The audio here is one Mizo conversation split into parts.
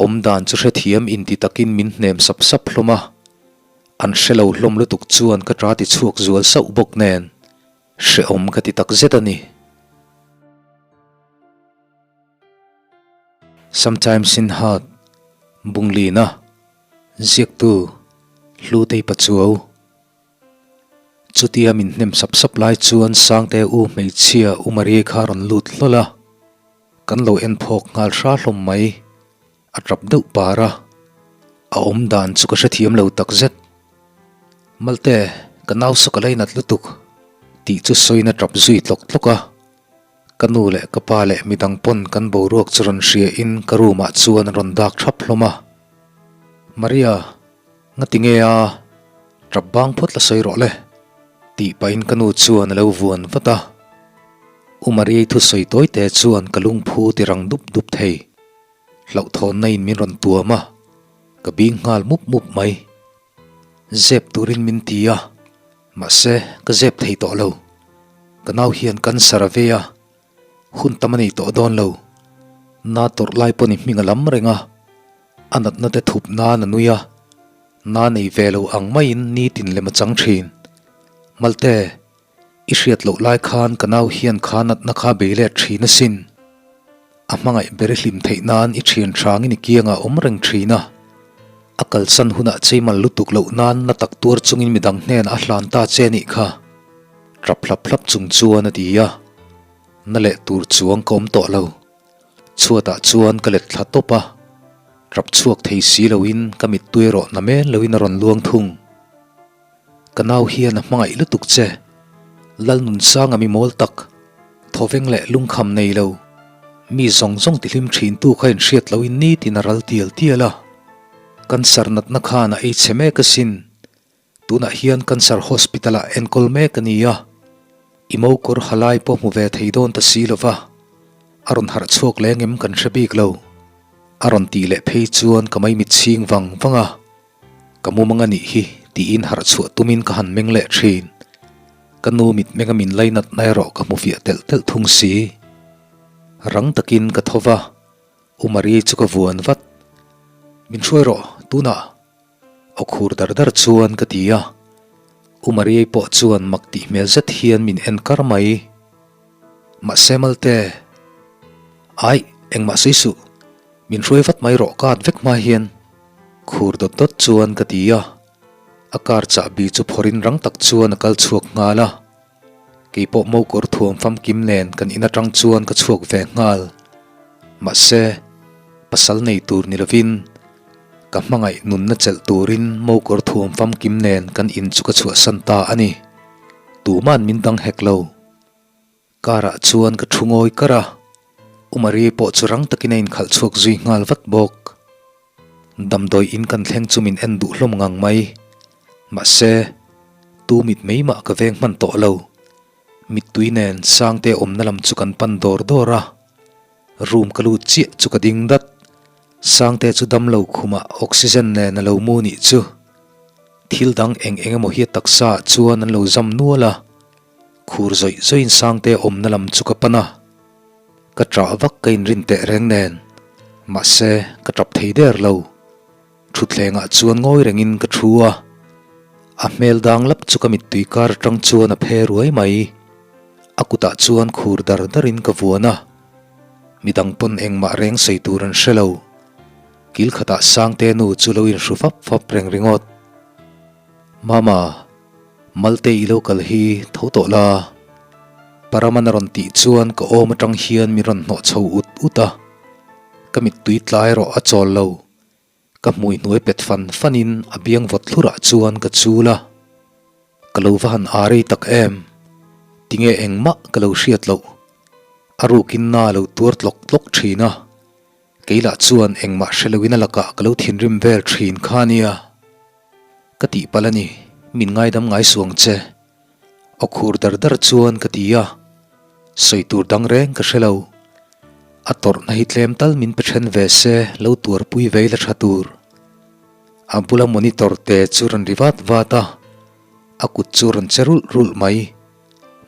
awmdan chu hrethiam inti takin min hnem sap sap hlawm a, an hrelo hlawm lutuk chuan ka ta ti chhuak zual sauh bawk nen hrehawm ka ti takzet a ni. Sometimes in heart, Bunglina, ziaktu, Hlutei Pachuau. Chutia min hnem sap sap lai chuan Sangte u hmeichhia U Marie kha a rawn lut hlawl a, kan lo en phawk nghal hra hlawm mai. A tap deuh par a, a awm dan chu ka hrethiam lo takzet. Malte, ka nau saw ka lainat lutuk tih chu sawiin a tap zui tlawk tlawk a. Ka nu leh ka pa leh midang pawn kan boruak chu rawn hria in ka room ah chuan a rawn dak thap hlawm a. Maria, ngati nge a? Tap bang phawt la sawi rawh le, tih pahin ka nu chuan a lo vuan vat a. U Mariai thusawi tawi te chuan ka lungphu ti rang dup dup thei. Hlauhthawnna in min rawn tuam a, ka bing nghal mup mup mai. Zep turin min ti a, mahse ka zep thei tawh lo. Ka nau hian cancer a vei a, hun tam a nei tawh dawn lo. Na tawrh lai pawh ni hming a lam reng a, a natna te thup nan a nui a, na nei ve lo ang maiin nitin lem a chang thin. Malte, i hriat loh lai khan ka nau hian kha natna kha bei let thin asin. A hmangaih ber i hlim theih nan i thian hrangin i kiangah awm reng thin a. A kalsan hunah cheimal lutuk loh nan na tak tuar chungin midang hnenah a hlan ta che anih kha. Tap hlap hlap chung chuan a ti a, na leh tur chuang ka awm tawh lo. Chhuatah chuan ka let thla tawp a, tap chhuak thei si loin ka mittui erawh na men loin a rawn luang thung. Ka nau hian a hmangaih lutuk che, Lalnunsanga mi mawl tak, thawveng leh lungkham nei lo, mi zawng zawng tihlim thintu kha inhriat loin nitin a ral tial tial a, cancer natna khan a ei chhe mek asin. Tunah hian Cancer Hospital ah enkawl mek a ni a, i mokawr ha lai pawh hmu ve thei dawn ta si lova, a rawn harh chhuak leng em kan hre bik lo. A rawn tih leh phei chuan ka maimit chhing vang vang a, ka mumang a nih hi tiin harh chhuah tumin ka han meng leh thin. Ka nu mitmenga min lainatna erawh ka hmu fiah telh telh thung si. Rang takin ka tho va, U Marie chu ka vuan vat. Min hruai rawh, tunah. Aw khur dar dar chuan ka ti a, U Mariai pawh chuan mak tih hmel zet hian min en kar mai. Mahse Malte, Aih, engmah sawi suh, min hruai vat mai rawh ka at vek hma hian. Khur dawt dawt chuan ka ti a, a car chahbi chu phawrhin rang tak chuan a kal chhuak nghal a. Keipawh mokawr thuam famkim nen kan in atang chuan ka chhuak ve nghal. Mahse, pasal nei tur ni lovin ka hmangaih nunna chelh turin mokawr thuam famkim nen kan in chu ka chhuahsan ta a ni. Tuman min dang hek lo. Car ah chuan ka thu ngawi kar a, U Marie pawh chu rang takin a inkhalh chhuak zui nghal vat bawk. Damdawi in kan thleng chu min en duh hlawm ngang mai. Mahse, tu mit mai mah ka veng hman tawh lo. Mittui nen Sangte awmna lam chu kan pan dawr dawr a. Room ka lut chiah chu ka ding dat. Sangte chu damlo khumah oxygen nen a lo mu nih chu. Thil dang eng eng emaw hi a taksa ah chuan an lo zam nual a. Khur zawih zawihin Sangte awmna lam chu ka pan a. Ka ṭah vak ka inrin teh reng nen, mahse ka ṭap thei der lo. Ṭhutthlengah chuan ngawi rengin ka ṭhu a, a hmel dang lap chu ka mittui kar aṭang chuan a phe ruai mai. A kutah chuan khur dar darin ka vuan a, midang pawn engmah reng sawi tur an hre lo. Kil khatah Sangte nu chu lo inhru fap fap reng ringawt. Mama, Malte i lo kal hi tho tawh la. Paraman a rawn tih chuan ka awm atang hian min rawn hnawh chho ut ut a. Ka mittui tlai erawh a chawl lo. Ka hmui hnuai pet fan fanin a biang vawt thlurah chuan ka chul a. Ka lo va han aa rei tak em? Tinge engmah ka lo hriat loh. A rukin na lo tuar tlawk tlawk thin a. Kei lah chuan engmah hre loin a lakah ka lo thinrim vel thin kha nia. Ka tih palh a ni, min ngaidam ngai suang che. Aw khur dar dar chuan ka ti a, sawi tur dang reng ka hre lo. A tawrhna hi tlem tal min pe then ve se lo tuarpui vei la tha tur. A bula monitor te chu rawn ri vat vat a, a kut chu rawn che rulh rulh mai.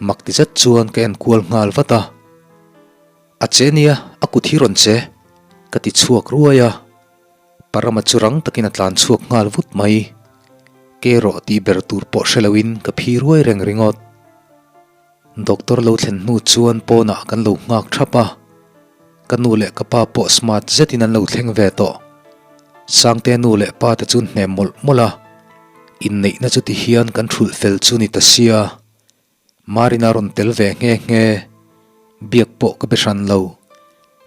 Mak ti zet chuan ka en kual nghal vat a. A che nia, a kut hi rawn che, ka ti chhuak ruai a. Parama chu rang takin a tlan chhuak nghal vut mai. Ke rawh tih ber tur pawh hre loin ka phi ruai reng ringawt. Doctor lo thlen hnu chuan pawnah kan lo nghak thap a. Ka nu leh ka pa pawh smart zetin an lo thleng ve tawh. Sangte nu leh pa te chu hnem mawlh mawlh a. Inneihna chu ti hian kan thulh fel chu ni ta sia. Marina rawn tel ve nghe nghe. Biak pawh ka be hran lo.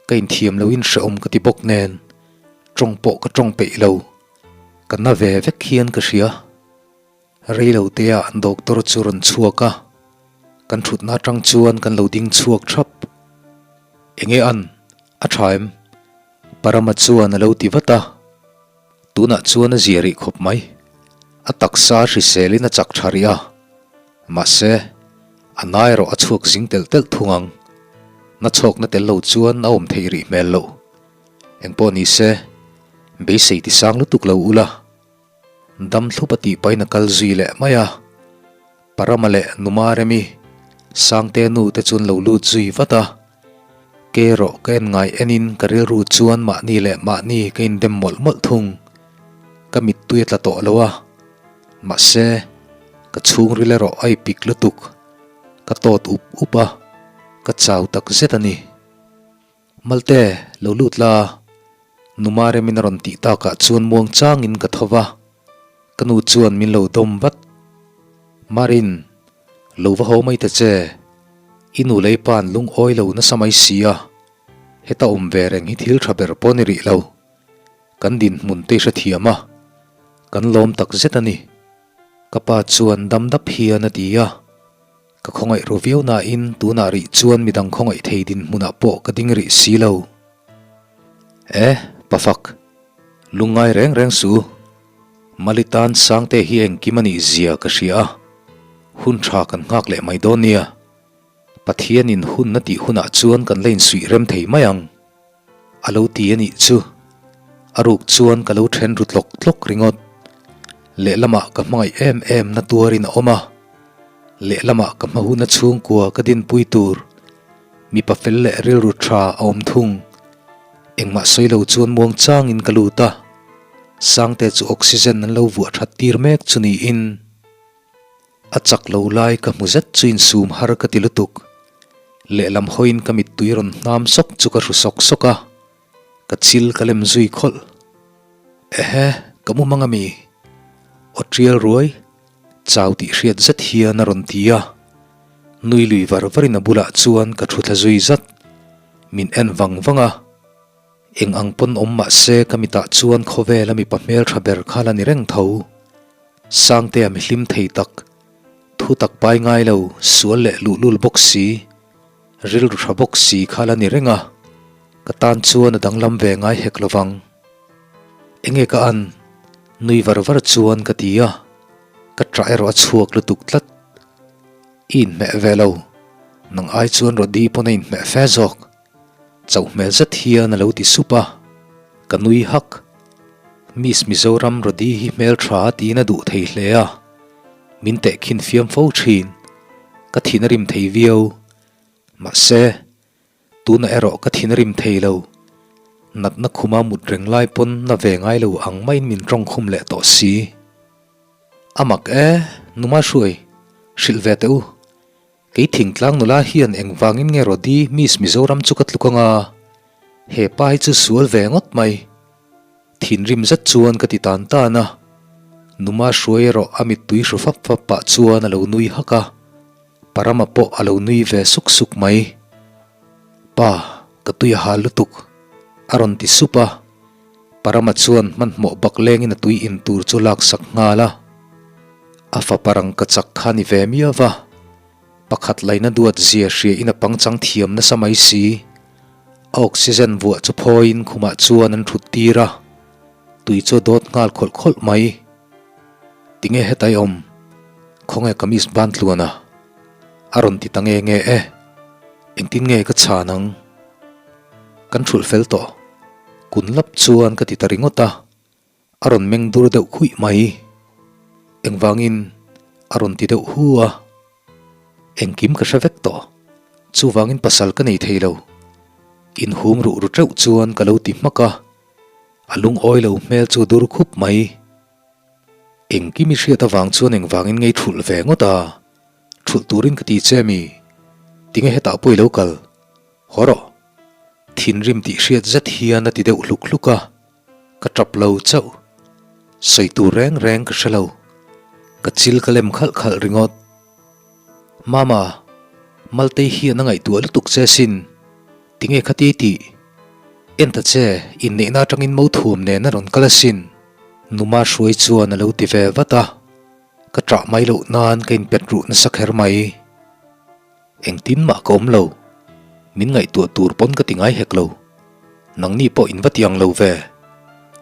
Ka inthiam loin hrehawm ka ti bawk nen, tawng pawh ka tawng peih lo. Ka na ve vek hian ka hria. Rei lo tea doctor chu rawn chhuak a, kan thutna atang chuan kan lo ding chhuak thap. Enge an? A tha em? Parama chuan a lo ti vat a. Tunah chuan a zia rih khawp mai. A taksa hriselin a chak tha rih a. Mahse, a na erawh a chhuak zing telh telh thung ang. Na chhawkna tel lo chuan a awm theih rih hmel loh. Engpawh ni se, beisei ti sang lutuk lo ula. Dam thlup a tih pahin a kal zui leh mai a. Parama leh Numa Remi, Sangte nu te chuan lo lut zui vat a. Ke erawh ka en ngai enin ka rilru chuan mahni leh mahni ka indem mawlh mawlh thung. Ka mittui a tla tawh lo a. Mahse, ka chhungril erawh a ipik lutuk. Ka tawt up up a, ka chau tak zet a ni. Malte, lo lut la. Numa Remin a rawn tih takah chuan muang changin ka tho va, ka nu chuan min lo dawm vat. Marin, lo va haw mai ta che, i nu lei pa'n lungawi lo nasa mai si a, heta awm ve reng hi thil tha ber pawh ni rih lo. Kan dinhmun te i hrethiam a, kan lawm tak zet a ni. Ka pa chuan dam dap hian a ti a. Ka khawngaih ru viau nain tunah rih chuan midang khawngaih thei dinhmunah pawh ka ding rih si lo. E, Pafak, lungngai reng reng su. Mali tan Sangte hi engkim a nih zia ka hria a, hun tha kan nghak leh mai dawn nia. Pathianin hun a tih hunah chuan kan la insuih rem thei mai ang. A lo ti a nih chu. A ruk chuan ka lo then ru tlawk tlawk ringawt. Lehlamah ka hmangaih em em na tuarin a awm a. Lehlamah ka hmahuna chhungkua ka dinpui tur mipa fel leh rilru tha a awm thung. Engmah sawi lo chuan muang changin ka lut a. Sangte chu oxygen an lo vuah that tir mek chu niin. A chak lo lai ka hmu zet chu insum har ka ti lutuk. Lehlam hawiin ka mittui rawn hnam sawk chu ka hru sawk sawk a, ka chil ka lem zui khawlh. Ehe, ka mu mang ami? Aw tial ruai, chau tih hriat zet hian a rawn ti a. Nui lui var varin a bulah chuan ka thu thla zui zat. Min en vang vang a. Eng ang pawn awm mah se ka mitah chuan khawvela mipa hmeltha ber kha la ni reng tho. Sangtea mi hlim thei tak, thu tak pai ngai lo, sual leh luhlul bawk si, rilru tha bawk si kha la ni reng a, ka tan chuan a danglam ve ngai hek lo vang. Enge ka an? Nui var var chuan ka ti a, ka ṭah erawh a chhuak lutuk tlat. I inhmeh ve lo, nang ai chuan Rody pawn a inhmeh fe zawk. Chauh hmel zet hian a lo ti sup a, ka nui hak. Miss Mizoram Rody hi hmeltha tiin a duh thei hle a, min tehkhin fiam fo thin. Ka thin a rim thei viau. Mahse, tunah erawh ka thin a rim thei lo. Natna khuma mut reng lai pawn na ve ngai lo ang maiin min tawngkhum leh tawh si. A mak e, Numa Hruai, hrilh ve teh u. Kei thingtlang nula hian engvangin nge Rody Miss Mizoram chu ka tluk anga? He pa hi chu sual ve ngawt mai. Thinrim zet chuan ka ti tan tan a. Numa hruai erawh a mittui hru fap fap pah chuan a lo nui hak a. Parama pawh a lo nui ve suk suk mai. Pa, ka tui a hal lutuk, a rawn ti sup a. Parama chuan hmanhmawh bak lengin a tui in tur chu laksak nghal a. A fapa rangka chak kha ni ve miau va, pakhat laina duat zia hria in a pangchang thiam nasa mai si. A oxygen vuah chu phawiin khumah chuan an thut tir a, tui chu a dawt nghal khawlh khawlh mai. Tinge hetai awm? Khawnge kamis ban tluan a? A rawn ti ta nge nge e. Engtin nge ka chhan ang? Kan thulh fel tawh. Kun lap chuan ka ti ta ringawt a. A rawn meng dur deuh khuih mai. Engvangin a rawn ti deuh hu a. Engkim ka hre vek tawh. Chuvangin pasal ka nei thei lo. Inhum ruh ru teuh chuan ka lo ti hmak a. A lungawi lo hmel chu dur khup mai. Engkim i hriat avang chuan engvangin ngei thulh ve ngawt a, thulh turin ka ti che mi? Tinge hetah pawh i lo kal? Haw rawh. Thinrim tih hriat zet hian a ti deuh hluk hluk a, ka tap lo chauh. Sawi tur reng reng ka hre lo. Ka chil ka lem khalh khalh ringawt. Mama, Maltei hian a ngaihtuah lutuk che sin. Tinge khati tih? En ta che, inneihna atangin mo thuam nen a rawn kal asin. Numa hruai chuan a lo ti ve vat a, ka ṭah mai loh nan ka inpet ruh nasa kher mai. Engtin mah ka awm lo, min ngaihtuah tur pawn ka ti ngai hek lo. Nangni pawh in va ti ang lo ve.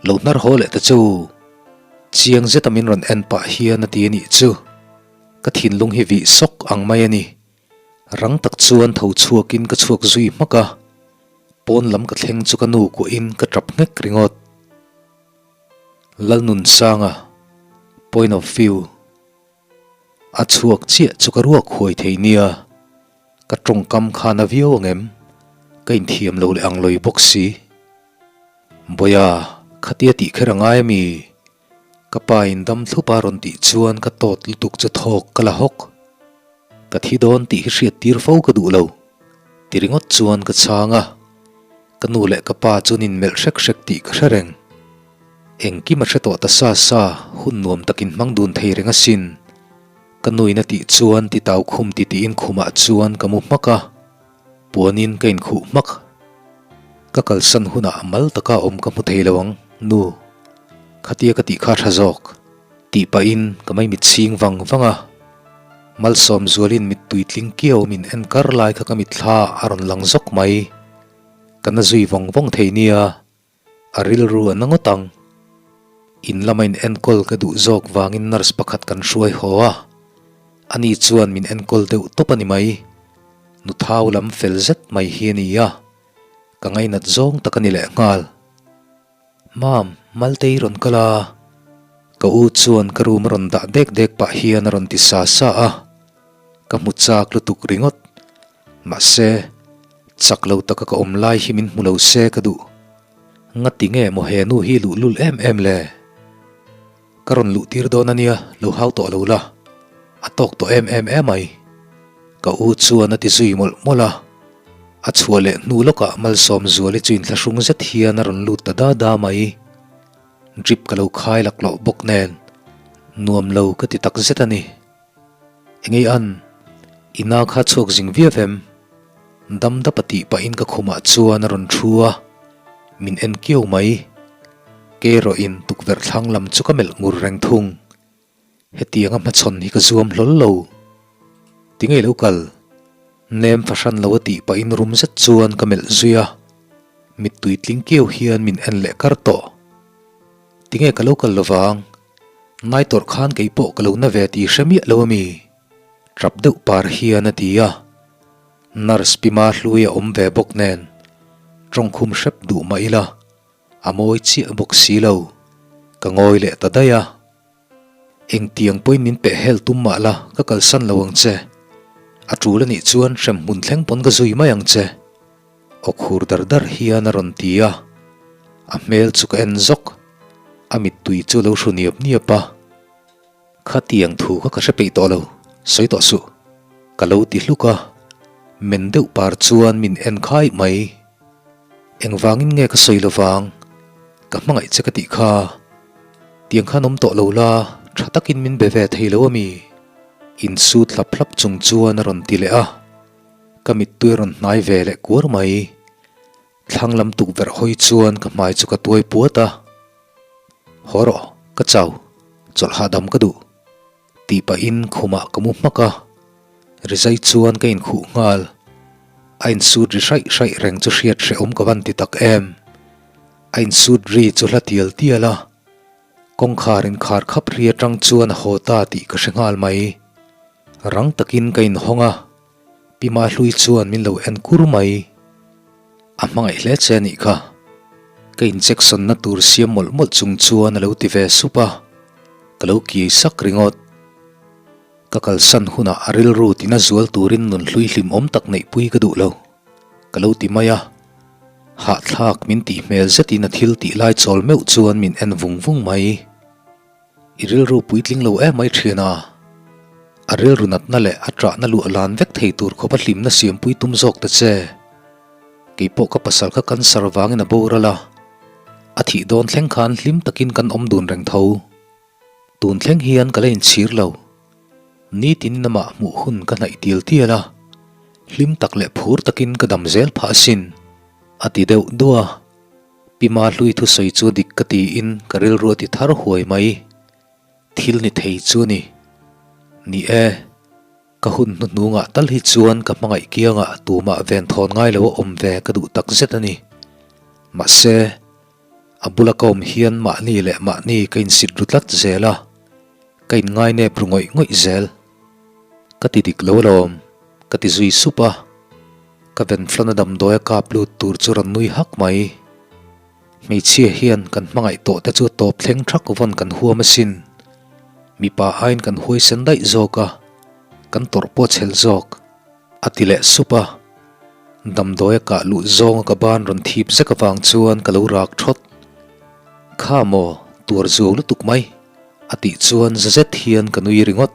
Lo hnar haw leh ta chu. Chiang zeta min rawn en pah hian a ti a nih chu. Ka thinlung hi vih sawk ang mai a ni. Rang tak chuan tho chhuakin ka chhuak zui hmak a, pawn lam ka thleng chu ka nu kuahin ka tap nghek ringawt. Lalnunsanga, point of view, a chhuak chiah chu ka ruak huai thei nia, ka tawngkam kha na viau ang em, ka inthiam lo leh ang lawi bawk si. Bawiha, khatia tih kher a ngai ami? Ka pa in dam thlup a rawn tih chuan ka tawt lutuk chu thawk ka la hawk. Ka thi dawn tih hi hriat tir fo ka duh lo. Ti ringawt chuan ka chhang a. Ka nu leh ka pa chuan in melh hrek hrek tih ka hre reng. Engkim a hre tawh ta sa sa, hun nuam takin hmang dun thei reng asin. Ka nu in a tih chuan ti tau khum ti tiin khumah chuan ka mu hmak a. Puanin ka inkhuh hmak. Ka kalsan hunah mal taka awm ka hmu thei lo ang, nu. Khatia ka tih kha tha zawk, tih pahin ka mai mit chhing vang vang a. Malsawm zualin mittui tling kiau min en kar lai kha ka mitthla a rawn lang zawk mai. Ka na zui vawng vawng thei nia. A rilru a na ngawt ang. In lama in enkawl ka duh zawk vangin nurse pakhat kan hruai haw a. Ani chuan min enkawl deuh tawp a ni mai. Nuthau lam fel zet mai hi a ni a. Ka ngainat zawng tak a ni lehnghal. Mam, Maltei rawn kal a. Ka u chuan ka room a rawn dah dek dek pah hian a rawn ti sa sa a. Ka hmu chak lutuk ringawt. Mahse, chak lo taka ka awm lai hi min hmu lo se ka duh. Ngati nge maw he nu hi luhlul em em le? Ka rawn luh tir dawn a nia, lo hau tawh lo la. A tawk tawh em em emai. Ka u chuan a ti zui mawlh mawlh a. A chhuah leh hnu lawkah Malsawm Zuali chu inthlahrung zet hian a rawn lut ta da da mai. Drip ka lo khai laklawh bawk nen, nuam lo ka ti tak zet a ni. Engei an, i na kha chhuak zing viau em? Dam dap a tih pahin ka khumah chuan a rawn thu a, min en kiau mai. Kei erawhin tukverh thlang lam chu ka melh ngur reng thung. Hetianga hmachhawn hi ka zuam hlawl lo. Tingei lo kal? Nem fahran lo a tih pahin rum zet chuan ka melh zui a, mittui tling kiau hian min en leh kar tawh. Tinge ka lo kal lovang? Ngai tawrh khan kei pawh ka lo na ve tih hre miah lo ami? Tap deuh par hian a ti a. Nurse Pima hlui a awm ve bawk nen tawngkhum hrep duh mah ila a mawi chiah bawk si lo. Ka ngawi leh ta daih a. Engtiang pawhin min peh hel tum mah la ka kalsan lo ang che. A tul anih chuan hremhmun thleng pawn ka zui mai ang che. Aw khur dar dar hian a rawn ti a, a hmel chu ka en zawk, a mittui chu a lo hru niap niap a. Khatiang thu kha ka hre peih tawh lo, sawi tawh suh, ka lo ti hluk a, men deuh par chuan min en khai mai. Engvangin nge ka sawi lovang, ka hmangaih che ka tih kha, tiang khan awm tawh lo la, tha takin min be ve thei lo ami? Insut hlap hlap chung chuan a rawn ti leh a. Ka mittui a rawn hnai ve leh kuar mai. Thlang lam tukverh hawi chuan ka hmai chu ka tuai puat a. Haw rawh, ka chau, chawlh hahdam ka duh, tih pahin khumah ka mu hmak a. Rizai chuan ka inkhuh nghal. A insut ri hraih hraih reng chu hriat hrehawm ka van ti tak em. A insut ri chu hla tial tial a. Kawngkhar inkhar khap ri atang chuan a haw ta tih ka hre nghal mai. Rang takin ka inhawng a, Pi Mahlui chuan min lo en kur mai. A hmangaih hle che anih kha. Ka injection na tur siam mawlh mawlh chung chuan a lo ti ve sup a, ka lo kiai sak ringawt. Ka kalsan hunah a rilru tina zual turin nunhlui hlimawm tak neihpui ka duh lo, ka lo ti mai a. Hahthlak min tih hmel zetin a thil tih lai chawl meuh chuan min en vung vung mai. I rilru puitling lo em mai thian a. A rilru natna leh a ṭahna luah lan vek thei tur khawpa hlimna siampui tum zawk ta che. Kei pawh ka pasal kha cancer vangin a boral a. A thih dawn thleng khan hlim takin kan awm dun reng tho. Tun thleng hian ka la inchhir lo. Nitin amah hmuh hun ka hnaih tial tial a. Hlim tak leh phur takin ka dam zel phah asin, a ti deuh duah a. Pi Mahlui thusawi chu dik ka tiin ka rilru a ti thar huai mai. Thil ni thei chu a ni. Ni e, ka hun hnuhnungah tal hi chuan ka hmangaih kiangah tumah venthawn ngai lo a awm ve ka duh tak zet a ni. Mahse, a bula ka awm hian mahni leh mahni ka insit ru tlat zel a, ka inngainep ru ngawih ngawih zel. Ka ti dik lo alawm, ka ti zui sup a. Ka venflana damdawi a kap lut tur chu rawn nui hak mai. Hmeichhia hian kan hmangaih tawh te chu tawp thleng thak vawn kan huam asin. Mipa aiin kan huaisen daih zawk a, kan tawrh pawh chhel zawk, a ti leh sup a. Damdawi a kah luh zawnga ka ban rawn thip zek avang chuan ka lo rak thawt. Kha maw, tuar zuau lutuk mai, a tih chuan za zet hian ka nui ringawt.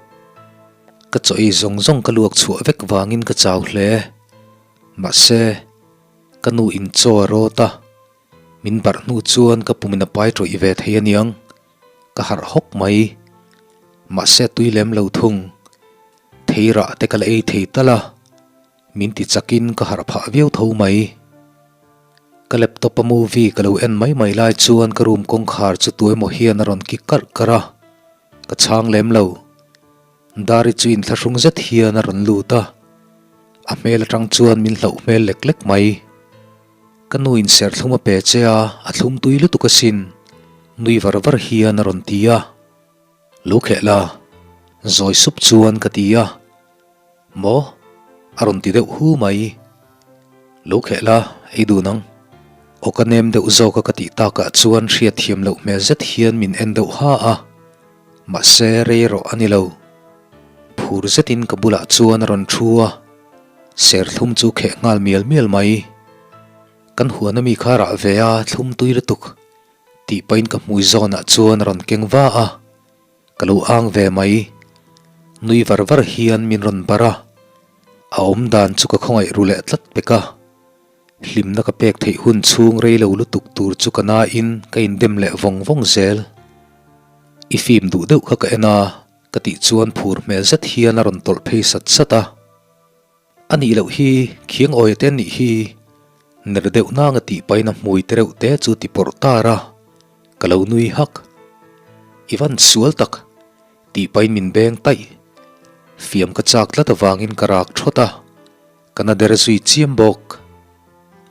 Ka chaw ei zawng zawng ka luak chhuah vek vangin ka chau hle. Mahse, ka nu in chaw a rawt a, min barh hnu chuan ka pumin a pai tawih ve thei aniang, ka harh hawk mai. Mahse tui lem lo thung. Thei rah te ka la ei thei tal a, min ti chakin ka harh phah viau tho mai. Ka laptop a movie ka lo en mai mai lai chuan ka room kawngkhar chu tuemaw hian a rawn kik karh karh a, ka chhang lem lo. Dari chu inthlahrung zet hian a rawn lut a, a hmel atang chuan min hlauh hmel lek lek mai. Ka nu in serthlum a pe che a, a thlum tui lutuk asin, nui var var hian a rawn ti a. Lo kheh la, zawi sup chuan ka ti a. Maw? A rawn ti deuh hu mai. Lo kheh la, ei dun ang. Aw ka nem deuh zawk a ka tih takah chuan hriatthiam loh hmel zet hian min en deuh ha a. Mahse rei erawh a ni lo. Phur zetin ka bulah chuan a rawn thu a, serthlum chu kheh nghal mial mial mai. Kan huan ami kha rah ve a, thlum tui lutuk tih pahin ka hmui zawnah chuan a rawn keng va a, ka lo ang ve mai. Nui var var hian min rawn barh a, a awm dan chu ka khawngaih ru leh tlat pek a. Hlimna ka pek theih hun chhung rei lo lutuk tur chu ka nain ka indem leh vawng vawng zel. I fim duh deuh kha ka en a, ka tih chuan phur hmel zet hian a rawn tawlh phei sat sat a. A nih loh hi, khiang awia te an nih hi, ner deuh nanga tih pahin a hmui te reuh te chu ti pawrh tar a, ka lo nui hak. I van sual tak, tih pahin min beng taih. Fiam ka chak tlat avangin ka rak thawt a. Ka na der zui chiam bawk.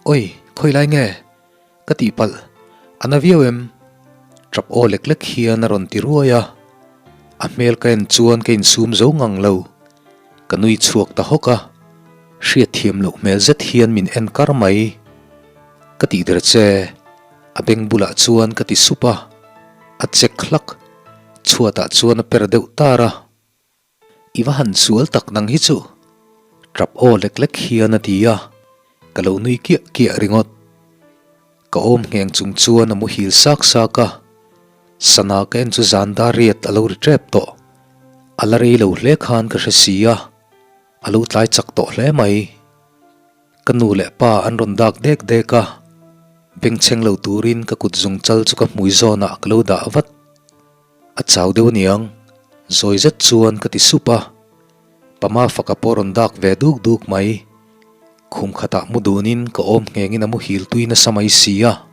Oi, khawi lai nge? Ka tih palh. A na viau em? Tap aw lek lek hian a rawn ti ruai a. A hmel ka en chuan ka insum zo ngang lo. Ka nui chhuak ta hawk a. Hriatthiam loh hmel zet hian min en kar mai. Ka tih der che, a beng bulah chuan ka ti sup a. A chek hlak. Chhuatah chuan a per deuh tar a. I va han sual tak nang hi chu! Tap aw lek lek hian a ti a, ka lo nui kiah kiah ringawt. Ka awm ngheng chung chuan a muhil sak sak a, sana ka en chu zan dar riat a lo ri tep tawh. A la rei lo hle khan ka hre si a, a lo tlai chak tawh hle mai. Ka nu leh pa an rawn dak dek dek a, bengchheng lo turin ka kut zung chal chu ka hmui zawnah ka lo dah vat. A chau deuh aniang, zawi zet chuan ka ti sup a. Pama faka pawh rawn dak ve duk duk mai. Khum khatah mu dunin ka awm nghengin a muhil tui nasa mai si a.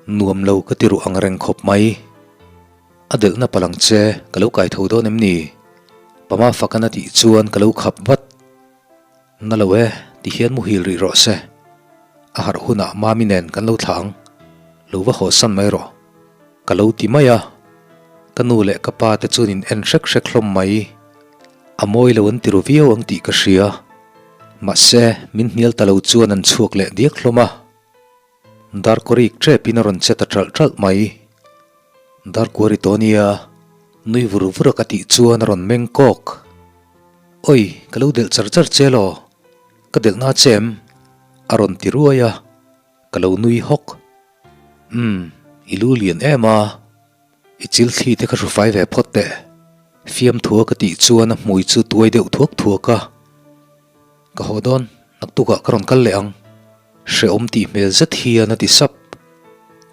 Nuam lo ka ti ruh ang reng khawp mai. A delhna palang che ka lo kai tho dawn em ni? Pama fakan a tih chuan ka lo khap vat. Na lo e, ti hian muhil rih rawh se. A harh hunah Mami nen kan lo thlah ang. Lo va haw san mai rawh. Ka lo ti mai a. Ka nu leh ka pa te chuan in en hrek hrek hlawm mai. A mawi lo an ti ru viau ang tih ka hria. Mahse, min hnial ta lo chuan an chhuak leh diak hlawm a. Darkawrik ṭepin a rawn che ta ṭalh ṭalh mai. Darkuari tawh nia, nui vur vur a ka tih chuan a rawn meng kawk. Oi, ka lo delh char char che law? Ka delh na che em? A rawn ti ruai a. Ka lo nui hawk. Umm, i lu lian em a, i chil thli te kha hru fai ve phawt teh. Fiamthua ka tih chuan a hmui chu tuai deuh thuak thuak a. Ka haw dawn, naktukah ka rawn kal leh ang. Hrehawm tih hmel zet hian a ti sap.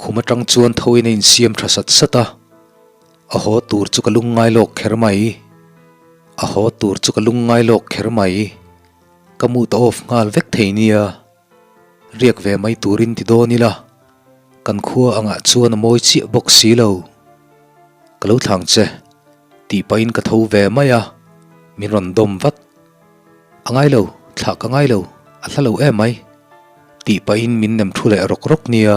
Khum atang chuan thoin a insiam tha sat sat a. A haw tur chu ka lungngai lawk kher mai. A haw tur chu ka lungngai lawk kher mai. Ka mood a off nghal vek thei nia. Riak ve mai turin ti dawn ila, kan khua angah chuan a mawi chiah bawk si lo. Ka lo thlang che, tih pahin ka tho ve mai a, min rawn dawm vat. A ngai lo, thlah ka ngai lo, a hla lo em mai, tih pahin min nem thu leh rawk rawk nia.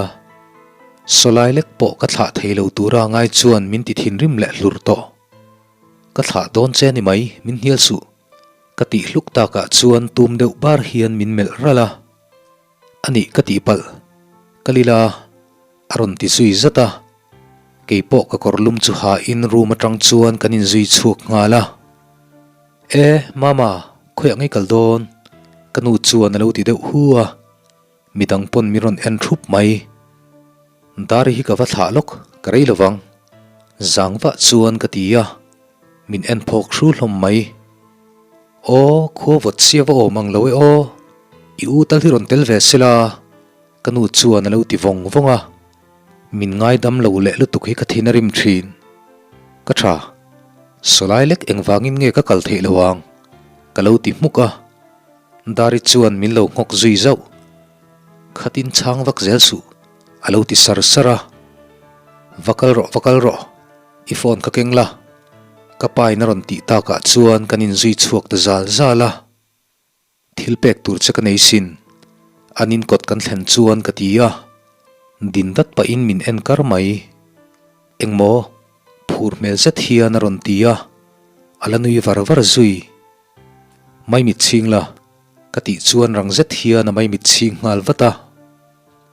Sawlai lek pawh ka thlah thei lo tura ngai chuan min ti thinrim leh hlur tawh. Ka thlah dawn che ni mai, min hnial suh. Ka tih hluk takah chuan tum deuh bar hian min melh ralh a, A nih ka tih palh, ka lila a rawn ti zui zat a, keipawh ka kawr lum chu ha in room atang chuan kan inzui chhuak nghal a. E, Mama, khawiah ngei kal dawn? Ka nu chuan a lo ti deuh hu a, midang pawn min rawn en thup mai. Dari hi ka va thlah lawk, ka rei lovang. Zang vah chuan ka ti a. Min en phawk hru hlawm mai. Aw, khua vawt sia va awm ang lo e aw. I u tal hi rawn tel ve se la, ka nu chuan a lo ti vawng vawng a. Min ngaidam lo leh lutuk hi ka thin a rim thin. Ka tha. Sawlai lek engvangin nge ka kal theih lo ang? Ka lo ti hmuk a. Dari chuan min lo nghawk zui zauh. Khatin chhang vak zel suh, a lo ti sar sar a. Va kal rawh, va kal rawh. I phone ka keng la, ka pa in a rawn tih takah chuan kan inzui chhuak ta zal zal a. Thil pek tur che ka nei sin, an in kawt kan thlen chuan ka ti a, din dat pahin min en kar mai. Engmaw? Phur hmel zet hian a rawn ti a, a la nui var var zui. Maimit chhing la, ka tih chuan rang zet hian a maimit chhing nghal vat a.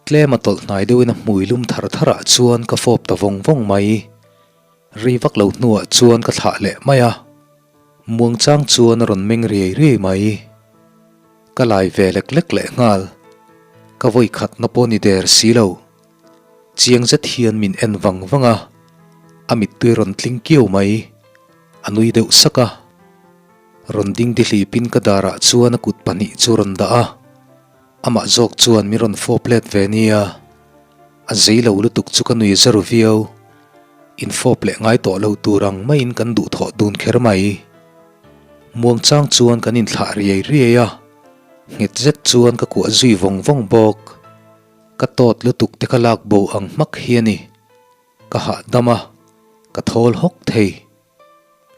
Tlem a tawlh hnai deuhin a hmui lum thar tharah chuan ka fawp ta vawng vawng mai. Rei vak lo hnuah chuan ka thlah leh mai a. Muangchang chuan a rawn meng riai riai mai. Ka lai ve lek lek leh nghal. Ka vawi khatna pawh ni der si lo. Chiang zet hian min en vang vang a, a mittui rawn tling kiau mai. A nui deuh sak a. Rawn ding dihlipin ka darah chuan a kut pahnih chu rawn dah a. Amah zawk chuan min rawn fawp let ve nia, a zei lo lutuk chu ka nui zar viau. Infawp leh ngai tawh lo tur ang maiin kan duhthawh dun kher mai. Muangchang chuan kan inthlah riai riai a, nghet zet chuan ka kuah zui vawng vawng bawk. Ka tawt lutuk te ka lak bo ang hmak hi a ni. Ka hahdam a, ka thawl hawk thei.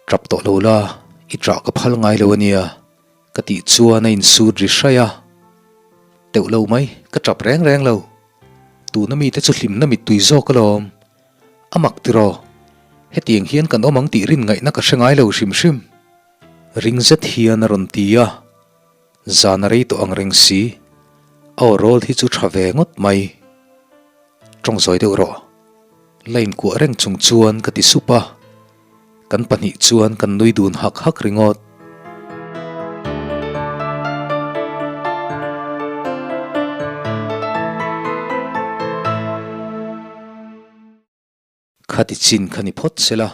Tap tawh lo la, i ṭah ka phal ngai lo a nia. Ka tih chuan a insut ri hraih a, Teuh lo mai, ka tap reng reng lo. Tuna mite chu hlimna mittui zawk alawm. A mak tiraw? Hetiang hian kan awm ang tih rin ngaihna ka hre ngai lo hrim hrim. Ring zet hian a rawn ti a, Zan a rei tawh ang reng si, a aw rawl hi chu tha ve ngawt mai. Tawng zawi deuh rawh. La inkuah reng chung chuan ka ti sup a. Kan pahnih chuan kan nui dun hak hak ringawt. Khati chin kha ni phawt se la,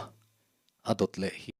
a dawt leh hi.